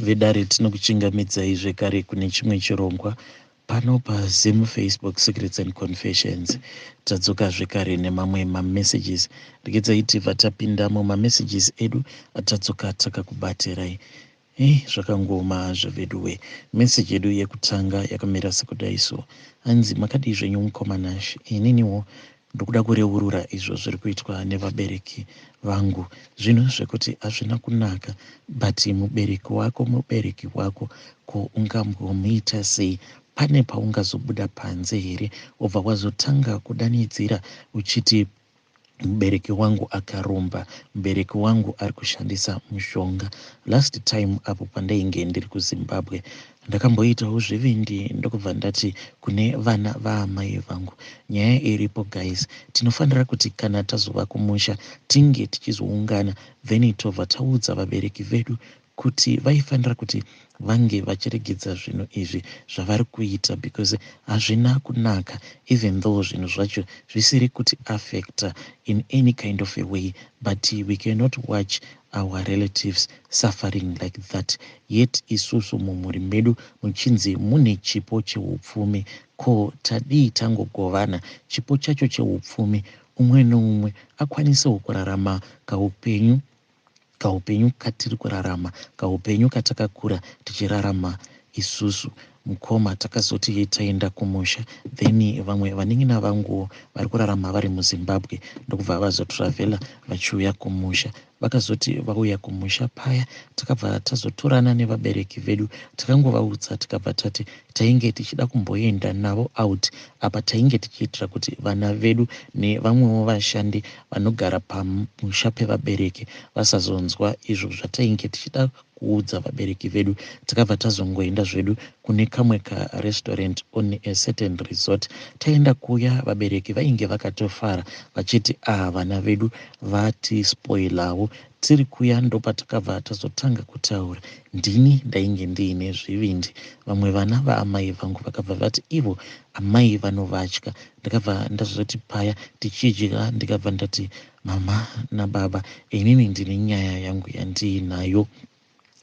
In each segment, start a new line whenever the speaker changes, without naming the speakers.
Vedare, tinokuchingamidzai zvekare kune chimwe chirongwa pano paZim Facebook Secrets and Confessions. Tadzoka zvekare nemamwe mamessages. Regedzai tibva tapinda mumamessages edu atadzoka takakubatirai. Ei, zvakangoma hazvo veduwe. Meseji yedu yekutanga yakamira sekudai so. Hanzi, "Makadii zvenyu mukoma Nash? Ininiwo ndokuda kureurura izvo zviri kuitwa nevabereki vangu, zvinhu zvekuti hazvina kunaka, but mubereki wako mubereki wako. Ko ungambomuita sei? Pane paungazobuda panze here wobva wazotanga kudanidzira uchiti mubereki wangu akaromba, mubereki wangu ari kushandisa mushonga? Last time apo pandainge ndiri kuZimbabwe, ndakamboitawo zvivindi, ndokubva ndati kune vana vaamai vangu, nyaya iripo guys, tinofanira kuti kana tazova kumusha tinge tichizoungana, then tobva taudza vabereki vedu kuti vaifanira kuti vange vachiregedza zvinhu izvi zvavari kuita, because hazvina kunaka, even though zvinhu zvacho zvisiri kuti affecta in any kind of a way, but we cannot watch our relatives suffering like that. Yet isusu mumhuri medu muchinzi mune chipo cheupfumi. Ko tadii tangogovana chipo chacho cheupfumi, umwe neumwe akwanisewo kurarama kaupenyu katiri kurarama, kaupenyu katakakura tichirarama isusu?" Mukoma, takazoti taenda kumusha, then vamwe vanin'ina vanguwo vari kurarama vari muZimbabwe ndokubva vazotravhela vachiuya kumusha. Vakazoti vauya kumusha paya, takabva tazotorana nevabereki vedu, takangovaudza, tikabva tati tainge tichida kumboenda navo out. Apa tainge tichiitira kuti vana vedu nevamwewo vashandi vanogara pamusha pevabereki vasazonzwa izvo zvatainge tichida kuudza vabereki vedu. Takabva tazongoenda zvedu kune kamwe karestaurant on a certain resort. Taenda kuya, vabereki vainge vakatofara vachiti, "Ah, vana vedu vatispoilawo." Tiri kuya ndopatakabva tazotanga kutaura. Ndini ndainge ndiine zvivindi. Vamwe vana vaamai vangu vakabva vati ivo amai vanovatya. Ndakabva ndazoti paya tichidya, ndikabva ndati, "Mama nababa, inini ndine nyaya yangu yandiinayo.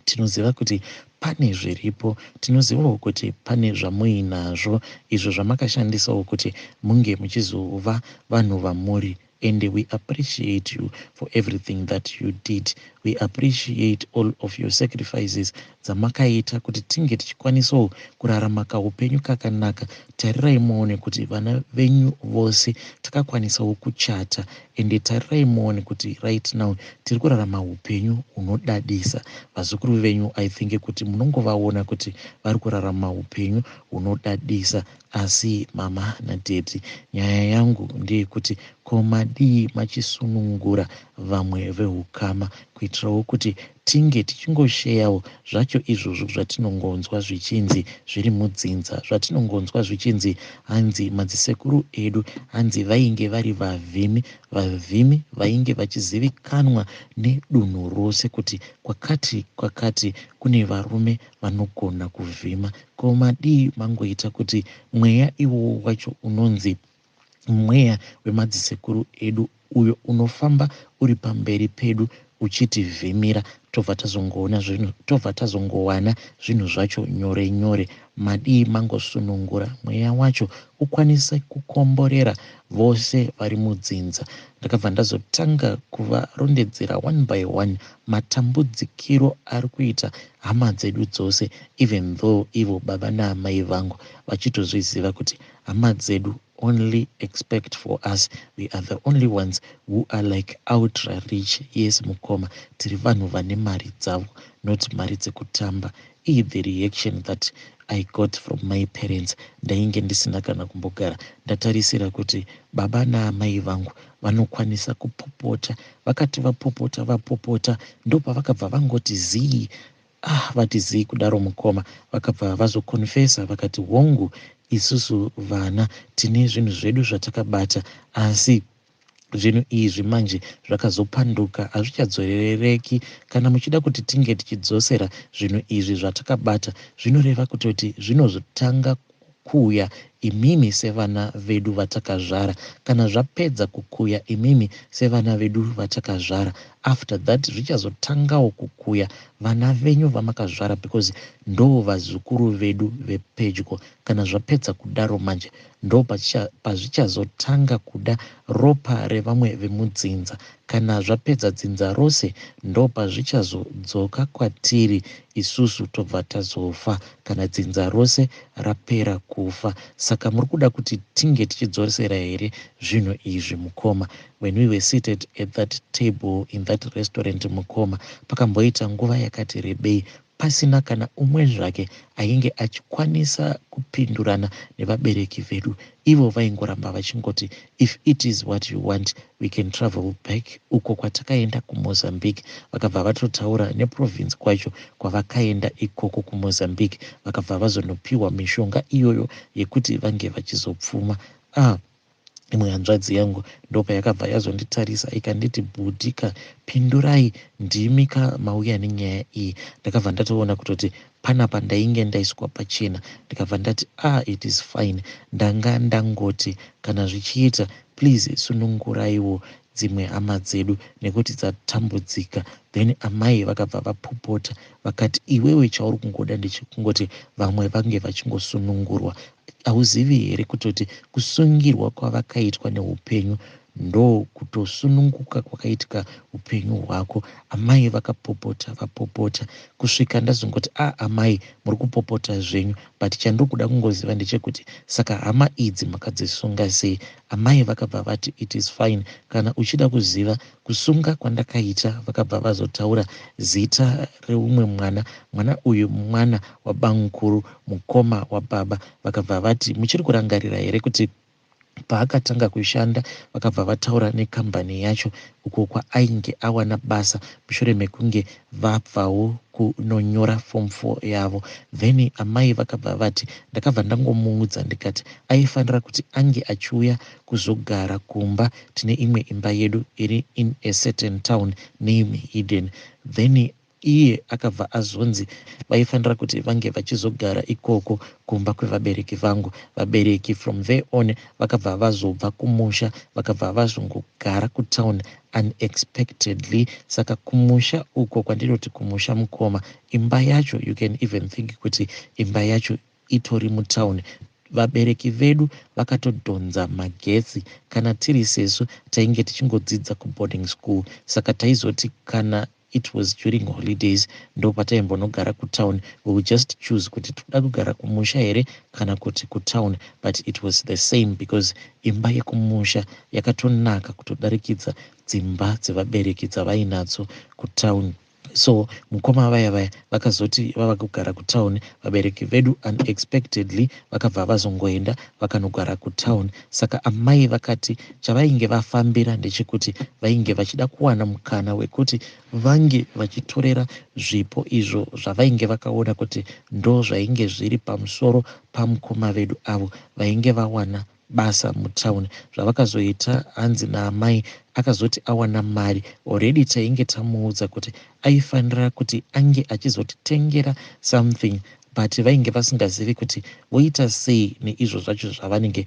Tinoziva kuti pane zviripo, tinozivawo kuti pane zvamuinazvo izvo zvamakashandisawo kuti munge muchizova vanhu vamuri, and we appreciate you for everything that you did. We appreciate all of your sacrifices dzamakaita kuti tinge tichikwanisawo kurarama kaupenyu kakanaka. Tarirai muone kuti vana venyu vose takakwanisawo kuchata, ende tarirai muone kuti right now tiri kurarama upenyu hunodadisa. Vazukuru venyu, I think kuti munongovaona kuti vari kurarama upenyu hunodadisa. Asi mama nadaddy, nyaya yangu ndeyekuti ko madii machisunungura vamwe veukama kuitirawo kuti tinge tichingosheyawo zvacho izvozvo zvatinongonzwa zvichinzi zviri mudzinza, zvatinongonzwa zvichinzi hanzi madzisekuru edu hanzi vainge vari vavhimi, vavhimi vainge vachizivikanwa nedunhu rose kuti kwakati kwakati kune varume vanogona kuvhima. Ko madii mangoita kuti mweya iwowo wacho unonzi mweya wemadzisekuru edu uyo unofamba uri pamberi pedu uchitivhimira, tobva tazongoona zvinhu, tobva tazongowana zvinhu zvacho nyore nyore? Madii mangosunungura mweya wacho ukwanise kukomborera vose vari mudzinza?" Ndakabva ndazotanga kuvarondedzera one by one matambudzikiro ari kuita hama dzedu dzose, even though ivo baba naamai vangu vachitozviziva kuti hama dzedu only expect for us, we are the only ones who are like ultra rich. Yes mukoma, tiri vanhu vane mari dzavo, not mari dzekutamba. Ii, the reaction that I got from my parents, ndainge ndisina kana kumbogara ndatarisira kuti baba naamai vangu vanokwanisa kupopota. Vakati vapopota vapopota, ndopavakabva vangoti zii. Ah, vati zii kudaro mukoma, vakabva vazokonfesa, vakati, "Hongu, isusu vana tine zvinhu zvedu zvatakabata, asi zvinhu izvi manje zvakazopanduka, hazvichadzorereki. Kana muchida kuti tinge tichidzosera zvinhu izvi zvatakabata, zvinoreva kutoti zvinozotanga kuuya imimi sevana vedu vatakazvara. Kana zvapedza kukuya imimi sevana vedu vatakazvara, after that zvichazotangawo kukuya vana venyu vamakazvara because ndo vazukuru vedu vepedyo. Kana zvapedza kudaro manje ndo pazvichazotanga kuda ropa revamwe vemudzinza. Kana zvapedza dzinza rose ndo pazvichazodzoka kwatiri isusu tobva tazofa kana dzinza rose rapera kufa. Saka muri kuda kuti tinge tichidzosera here zvinhu izvi mukoma? When we were seated at that table in that restaurant mukoma, pakamboita nguva yakati rebei pasina kana umwe zvake ainge achikwanisa kupindurana nevabereki vedu. Ivo vaingoramba vachingoti, "If it is what you want, we can travel back uko kwatakaenda kuMozambique." Vakabva vatotaura neprovince kwacho kwavakaenda ikoko kuMozambique. Vakabva vazonopiwa mishonga iyoyo yekuti vange vachizopfuma. Ah, imwe hanzvadzi yangu ndopayakabva yazonditarisa ikanditi, "Bhudhika, pindurai, ndimi ka mauya nenyaya iyi." Ndakabva ndatoona kutoti panapa ndainge ndaiswa pachena. Ndikabva ndati, "Ah, it is fine. Ndanga ndangoti kana zvichiita, please sununguraiwo dzimwe hama dzedu nekuti dzatambudzika." Then amai vakabva vapopota vakati, "Iwewe chauri kungoda ndechekungoti vamwe vange vachingosunungurwa. Hauzivi here kutoti kusungirwa kwavakaitwa neupenyu ndo kutosununguka kwakaitika upenyu hwako?" Amai vakapopota vapopota kusvika ndazongoti, "A ah, amai, muri kupopota zvenyu, but chandiri kuda kungoziva ndechekuti saka hama idzi makadzisunga sei?" Amai vakabva vati, "It is fine, kana uchida kuziva kusunga kwandakaita." Vakabva vazotaura zita reumwe mwana. Mwana uyu mwana wabamukuru, mukoma wababa. Vakabva vati, "Muchiri kurangarira here kuti paakatanga kushanda?" Vakabva vataura nekambani yacho uko kwaainge awana basa mushure mekunge vabvawo kunonyora form 4 yavo. Then amai vakabva vati, "Ndakabva ndangomuudza ndikati aifanira kuti ange achiuya kuzogara kumba. Tine imwe imba yedu iri in a certain town name Hidden. Then iye akabva azonzi vaifanira kuti vange vachizogara ikoko kumba kwevabereki vangu." Vabereki from there on vakabva vazobva kumusha, vakabva vazongogara kutown unexpectedly. Saka kumusha uko kwandinoti kumusha mukoma, imba yacho, you can even think kuti imba yacho itori mutown. Vabereki vedu vakatodhonza magetsi. Kana tiri sesu tainge tichingodzidza kuboarding school, saka taizoti kana it was during holidays ndo pataimbonogara kutown. We will just choose kuti toda kugara kumusha here kana kuti kutown, but it was the same because imba yekumusha yakatonaka kutodarikidza dzimba dzevabereki dzavainadzo kutown. So mukoma vaya vaya vakazoti vava kugara kutown, vabereki vedu unexpectedly vakabva vazongoenda vakanogara kutown. Saka amai vakati chavainge vafambira ndechekuti vainge vachida kuwana mukana wekuti vange vachitorera zvipo izvo zvavainge vakaona kuti ndo zvainge zviri pamusoro pamukoma vedu avo vainge vawana basa mutown. Zvavakazoita, hanzi naamai, akazoti awana mari already, tainge tamuudza kuti aifanira kuti ange achizotitengera something, but vainge vasingazivi kuti voita sei neizvo zvacho zvavanenge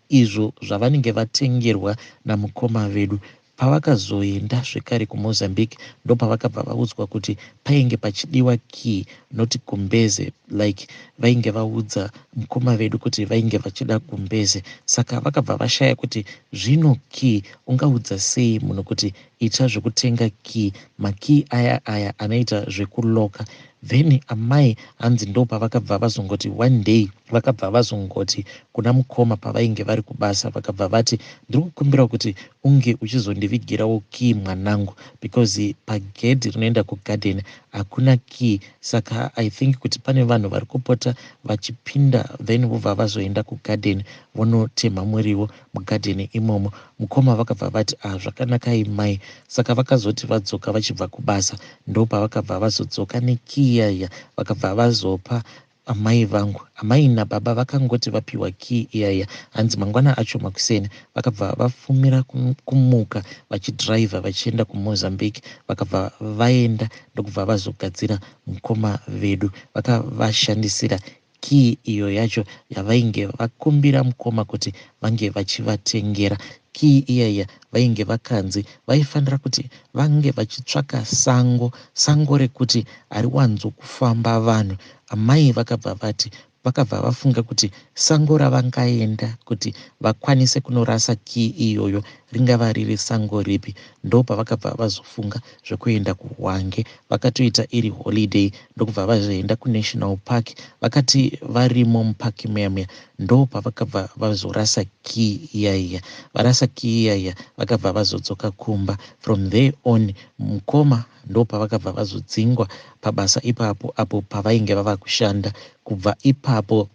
izvo zvavanenge vatengerwa namukoma vedu. Pavakazoenda zvekare kuMozambique, ndopavakabva vaudzwa kuti painge pachidiwa key, not gumbeze like vainge vaudza mukoma vedu kuti vainge vachida gumbeze. Saka vakabva vashaya kuti zvino key ungaudza sei munhu kuti ita zvekutenga key, makey aya aya anoita zvekuloka. Then amai hanzi ndo pavakabva vazongoti one day, vakabva vazongoti kuna mukoma pavainge vari kubasa, vakabva vati, "Ndiri kukumbira kuti unge uchizondivigirawo key mwanangu, because pagedhi rinoenda kugarden hakuna key. Saka I think kuti pane vanhu vari kupota vachipinda, then vobva vazoenda kugarden vonotema muriwo mugarden imomo." Mukoma vakabva vati, "Ah, zvakanakai mai." Saka vakazoti vadzoka vachibva kubasa, ndo pavakabva vazodzoka nekey iyaiya, vakabva vazopa amai vangu. Amai nababa vakangoti vapiwa key iyaiya, hanzi mangwana acho makuseni vakabva vafumira kumuka vachidhiraivha vachienda kuMozambique. Vakabva vaenda ndokubva vazogadzira mukoma vedu, vakavashandisira Key iyo yacho yavainge vakumbira mukoma kuti vange vachivatengera. Key iya iya vainge vakanzi vaifanira kuti vange vachitsvaka sango, sango rekuti hariwanzo kufamba vanhu. Amai vakabva vati vakabva vafunga kuti sango ravangaenda kuti vakwanise kunorasa key iyoyo ringava riri sango ripi. Ndopavakabva vazofunga zvekuenda kuHwange. Vakatoita iri holiday ndokubva vazoenda kuNational Park. Vakati varimo mupark muya muya ndopavakabva vazorasa key iya iya. Varasa key iya iya vakabva vazodzoka kumba. From there on mukoma ndopavakabva vazodzingwa pabasa ipapo apo pavainge vava kushanda. Kubva ipapo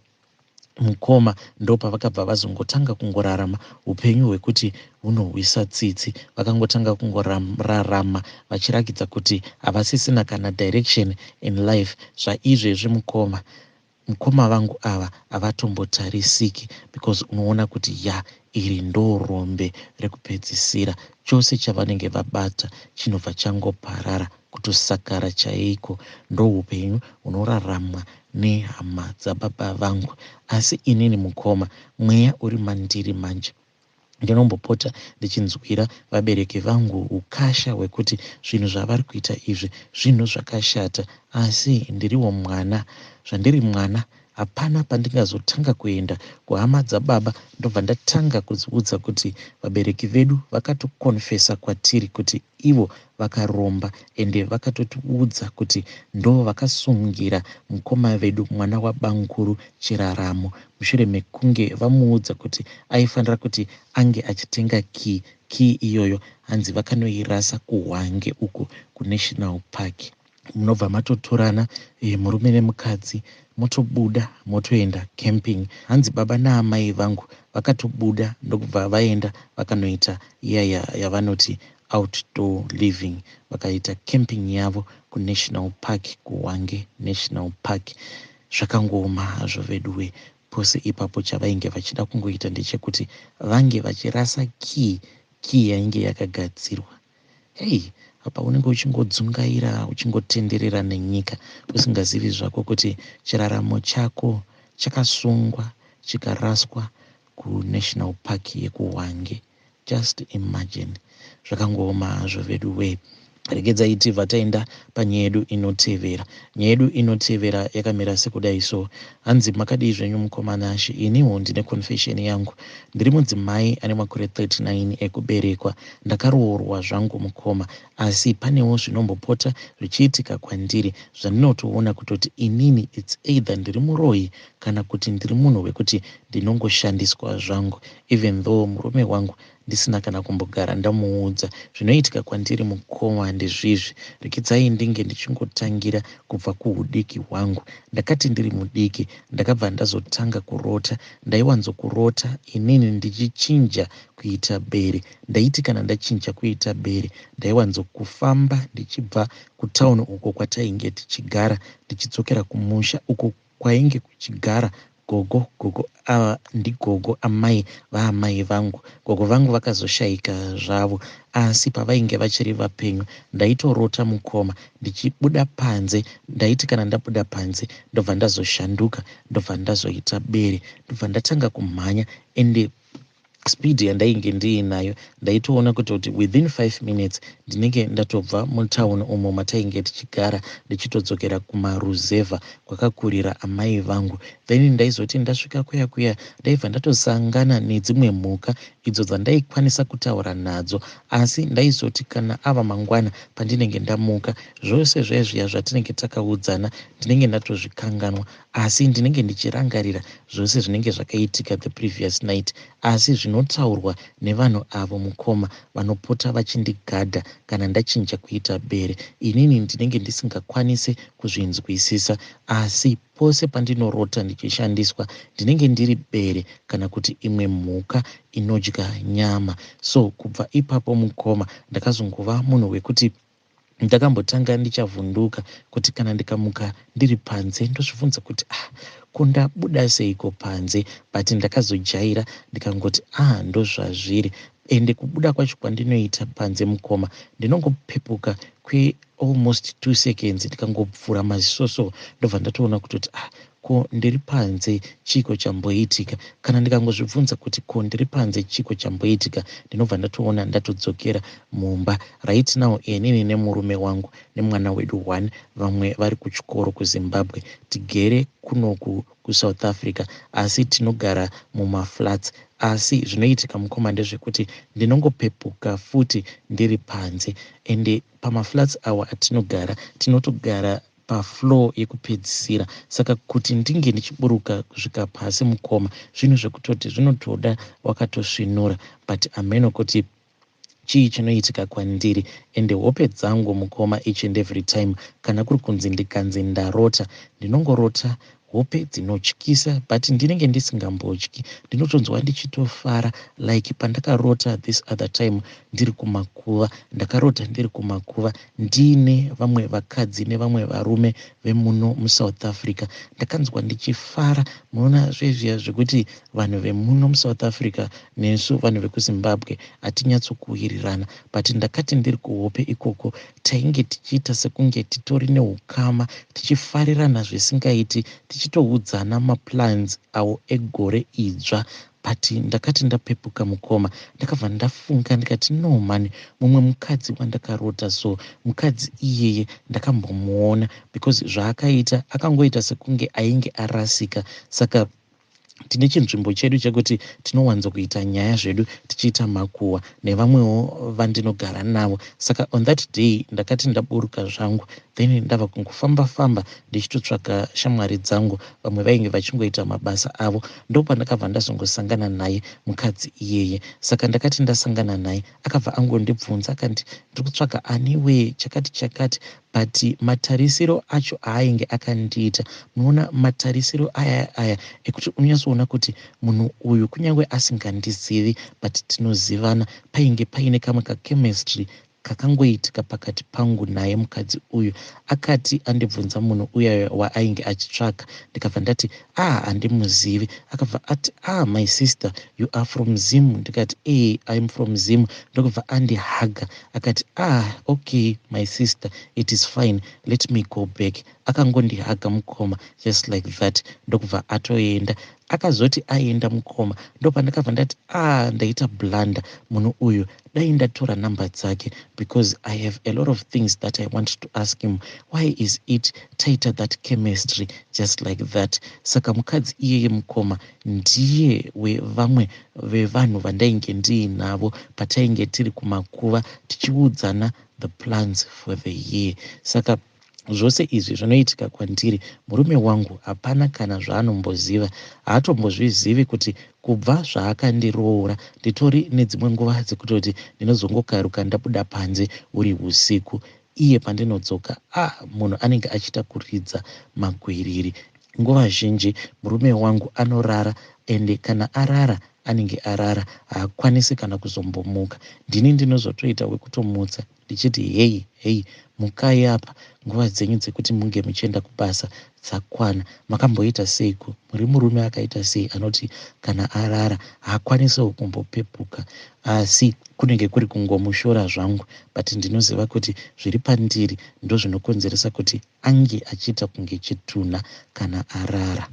mukoma ndopavakabva vazongotanga kungorarama upenyu hwekuti hunohwisa tsitsi. Vakangotanga kungorarama vachirakidza kuti havasisina kana direction in life. Zvaizvezvi mukoma, mukoma vangu ava havatombotarisiki because unoona kuti ya iri ndo rombe rekupedzisira. Chose chavanenge vabata chinobva changoparara, kutosakara chaiko. Ndoupenyu hunoraramwa nehama dzababa vangu. Asi inini mukoma, mweya uri mandiri manje ndinombopota ndichinzwira vabereki vangu ukasha hwekuti zvinhu zvavari kuita izvi zvinhu zvakashata, asi ndiriwo mwana. Zvandiri mwana hapana pandingazotanga kuenda kuhama dzababa ndobva ndatanga kudziudza kuti vabereki vedu vakatokonfesa kwatiri kuti ivo vakaromba, ende vakatotiudza kuti ndo vakasungira mukoma vedu mwana wabamukuru Chiraramo mushure mekunge vamuudza kuti aifanira kuti ange achitenga key. Key iyoyo hanzi vakanoirasa kuHwange uko kuNational Park. Munobva matotorana murume nemukadzi, motobuda motoenda camping. Hanzi baba naamai vangu vakatobuda ndokubva vaenda vakanoita iya yavanoti outdoor living, vakaita camping yavo kuNational Park, kuHwange National Park. Zvakangooma hazvo veduwe. Pose ipapo chavainge vachida kungoita ndechekuti vange vachirasa key, key yainge yakagadzirwa. Hei, apa unenge uchingodzungaira uchingotenderera nenyika usingazivi zvako kuti chiraramo chako chakasungwa chikaraswa kuNational Park yekuHwange. Just imagine, zvakangooma hazvo veduwe. Regedzai tibva taenda panyaya yedu inotevera. Nyaya yedu inotevera yakamira sekudai so. Hanzi, makadii zvenyu mukoma Nashe? Iniwo ndine confession yangu. Ndiri mudzimai ane makore 39 ekuberekwa. Ndakaroorwa zvangu mukoma, asi panewo zvinombopota zvichiitika kwandiri zvandinotoona kutoti inini it's either ndiri muroyi kana kuti ndiri munhu wekuti ndinongoshandiswa zvangu, even though murume wangu ndisina kana kumbogara ndamuudza. Zvinoitika kwandiri mukoma ndezvizvi. Rekidzai ndinge ndichingotangira kubva kuhudiki hwangu. Ndakati ndiri mudiki ndakabva ndazotanga kurota. Ndaiwanzokurota inini ndichichinja kuita bere. Ndaiti kana ndachinja kuita bere ndaiwanzokufamba ndichibva kutauni uko kwatainge tichigara ndichidzokera kumusha uko kwainge kuchigara gogo. Gogo ava ndigogo amai vaamai vangu. Gogo vangu vakazoshayika zvavo, asi pavainge vachiri vapenyu ndaitorota mukoma ndichibuda panze. Ndaiti kana ndabuda panze ndobva ndazoshanduka, ndobva ndazoita bere, ndobva ndatanga kumhanya, ende speed yandainge ndiinayo ndaitoona kutoti within 5 minutes ndinenge ndatobva mutauni umo matainge tichigara ndichitodzokera kumaruzevha kwakakurira amai vangu. Then ndaizoti ndasvika kuya kuya ndaibva ndatosangana nedzimwe mhuka idzo dzandaikwanisa kutaura nadzo. Asi ndaizoti kana ava mangwana pandinenge ndamuka, zvose zviya zviya zvatinenge takaudzana ndinenge ndatozvikanganwa, asi ndinenge ndichirangarira zvose zvinenge zvakaitika the previous night. Asi zvinotaurwa nevanhu avo mukoma vanopota vachindigadha kana ndachinja kuita bere, inini ndinenge ndisingakwanisi kuzvinzwisisa. Asi pose pandinorota ndichishandiswa ndinenge ndiri bere kana kuti imwe mhuka inodya nyama. So kubva ipapo mukoma ndakazongova munhu wekuti ndakambotanga ndichavhunduka kuti kana ndikamuka ndiri panze ndozvibvunza kuti, ah, ko ndabuda seiko panze? But ndakazojaira ndikangoti, ah, ndozvazviri. Ende kubuda kwacho kwandinoita panze mukoma, ndinongopepuka kwealmost 2 seconds, ndikangopfura maziso so ndobva ndatoona kutoti, ah, Ko ndiri panze chiiko chamboitika? Kana ndikangozvibvunza kuti ko ndiri panze chiiko chamboitika, ndinobva ndatoona ndatodzokera mumba. Right now inini nemurume wangu nemwana wedu one, vamwe vari kuchikoro kuZimbabwe, tigere kunoku kuSouth Africa asi tinogara mumaflats. Asi zvinoitika mukoma ndezvekuti ndinongopepuka futi ndiri panze, ende pamaflats awa atinogara tinotogara pafloor yekupedzisira, saka kuti ndinge ndichiburuka kusvika pasi mukoma zvinhu zvekutoti zvinotoda wakatosvinura. But hameno kuti chii chinoitika kwandiri. Ende hope dzangu mukoma, each and every time kana kuri kunzi ndikanzi ndarota, ndinongorota hope dzinotyisa, but ndinenge ndisingambotyi, ndinotonzwa ndichitofara. Like pandakarota this other time ndiri kumakuva, ndakarota ndiri kumakuva ndiine vamwe vakadzi nevamwe varume vemuno muSouth Africa. Ndakanzwa ndichifara. Munoona zvezviya zvekuti vanhu vemuno muSouth Africa nesu vanhu vekuZimbabwe hatinyatsokuwirirana, but ndakati ndiri kuhope ikoko tainge tichiita sekunge titori neukama, tichifarirana zvisingaiti, tichitoudzana maplans awo egore idzva. But ndakati ndapepuka mukoma, ndakabva ndafunga ndikati, "No man, mumwe mukadzi wandakarota so, mukadzi iyeye ndakambomuona," because zvaakaita akangoita sekunge ainge arasika. Saka tine chinzvimbo chedu chekuti tinowanzokuita nyaya zvedu, tichiita makuhwa nevamwewo vandinogara navo. Saka on that day ndakati ndaburuka zvangu, then ndava kungofamba famba ndichitotsvaga shamwari dzangu, vamwe vainge vachingoita mabasa avo. Ndopandakabva ndazongosangana naye mukadzi iyeye. Saka ndakati ndasangana naye, akabva angondibvunza akandi, "Ndiri kutsvaga aniwe chakati chakati." But matarisiro acho aainge akandiita, munoona matarisiro aya aya ekuti unonyatsoona kuti munhu uyu kunyange asingandizivi, but tinozivana. Painge paine kamwe kachemistry kakangoitika pakati pangu naye mukadzi uyu. Akati andibvunza munhu uya waainge achitsvaga, ndikabva ndati, "Ah, handimuzivi." Akabva ati, "Ah, my sister, you are from Zim." Ndikati, "E, I am from Zim." Ndokubva andihaga akati, "Ah, okay my sister, it is fine, let me go back." Akangondihaga mukoma, just like that, ndokubva atoenda. Akazoti aenda mukoma, ndopandakabva ndati, "Ah, ndaita blunder. Munhu uyu dai ndatora nhamba dzake, because I have a lot of things that I want to ask him. Why is it taita that chemistry just like that?" Saka mukadzi iyeye mukoma ndiye wevamwe vevanhu vandainge ndiinavo patainge tiri kumakuva tichiudzana the plans for the year. Saka zvose izvi zvinoitika kwandiri, murume wangu hapana kana zvaanomboziva. Haatombozvizivi kuti kubva zvaakandiroora nditori nedzimwe nguva dzekutoti ndinozongokaruka ndabuda panze uri usiku. Iye pandinodzoka, a ah, munhu anenge achiita kuridza magwiriri. Nguva zhinji murume wangu anorara, ende kana arara anenge arara, haakwanisi kana kuzombomuka. Ndini ndinozotoita wekutomutsa ndichiti, "Hei, hei, mukai apa, nguva dzenyu dzekuti munge muchienda kubasa dzakwana. Makamboita seiko? Muri murume akaita sei anoti kana arara haakwanisiwo kumbopepuka?" Asi kunenge kuri kungomushora zvangu, but ndinoziva kuti zviri pandiri ndo zvinokonzeresa kuti ange achiita kunge chitunha kana arara.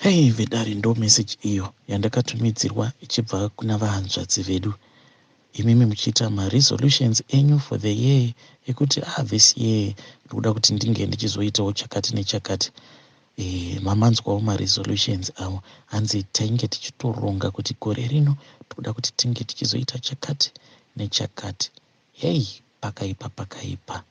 Hei vedare, ndo meseji iyo yandakatumidzirwa ichibva kuna vahanzvadzi vedu. Imimi muchiita maresolutions enyu for the year ekuti, "Ah, this year ndikuda kuti ndinge ndichizoitawo chakati nechakati." Mamanzwawo maresolutions avo. Hanzi tainge tichitoronga kuti gore rino tikuda kuti tinge tichizoita chakati nechakati. Hei, pakaipa, pakaipa.